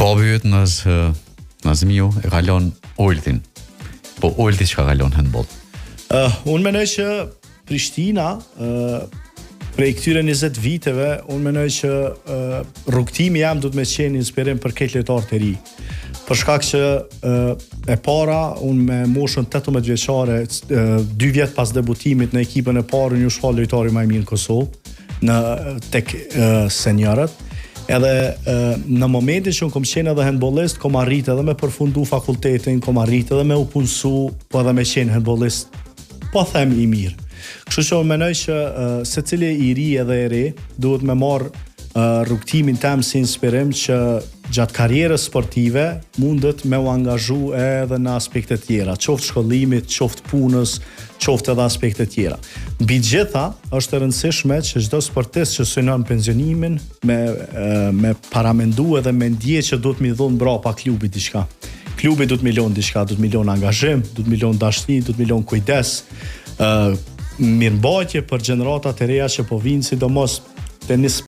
Babi yt Naz Nazmiu e ka lon Oltin. Po Olti çka ka lon hendboll? Uh, unë mendoj që Prishtina uh, prej këtyre 20 viteve, unë mendoj që uh, rrugëtimi jem duhet me qenë inspirim për krejt lojtarët e ri. Për shkak që uh, e para, unë me moshën 18 vjeçare, uh, dy vjet pas debutimit në ekipën e parë, unë u shpall lojtari më i mirë në Kosovë, në tek uh, seniorët. Edhe uh, në momentin që unë kom qenë edhe hendbollist, kom arrit edhe me përfundu fakultetin, kom arrit edhe me u punësu, po edhe me qenë hendbollist po them i mirë. Kështu që unë mendoj që uh, secili i ri edhe e re duhet me marr uh, rrugëtimin tem si inspirim që gjatë karrierës sportive mundet me u angazhu edhe në aspekte tjera, qoftë shkollimit, qoftë punës, qoftë edhe aspekte tjera. Mbi gjitha, është e rëndësishme që çdo sportist që synon pensionimin me me paramendu edhe me ndje që duhet mi dhonë mbrapa klubit diçka. Klubi duhet mi lonë diçka, duhet mi lonë angazhim, duhet mi lonë dashni, duhet mi lonë kujdes, ë mirëmbajtje për gjeneratat e reja që po vinë, sidomos tenis.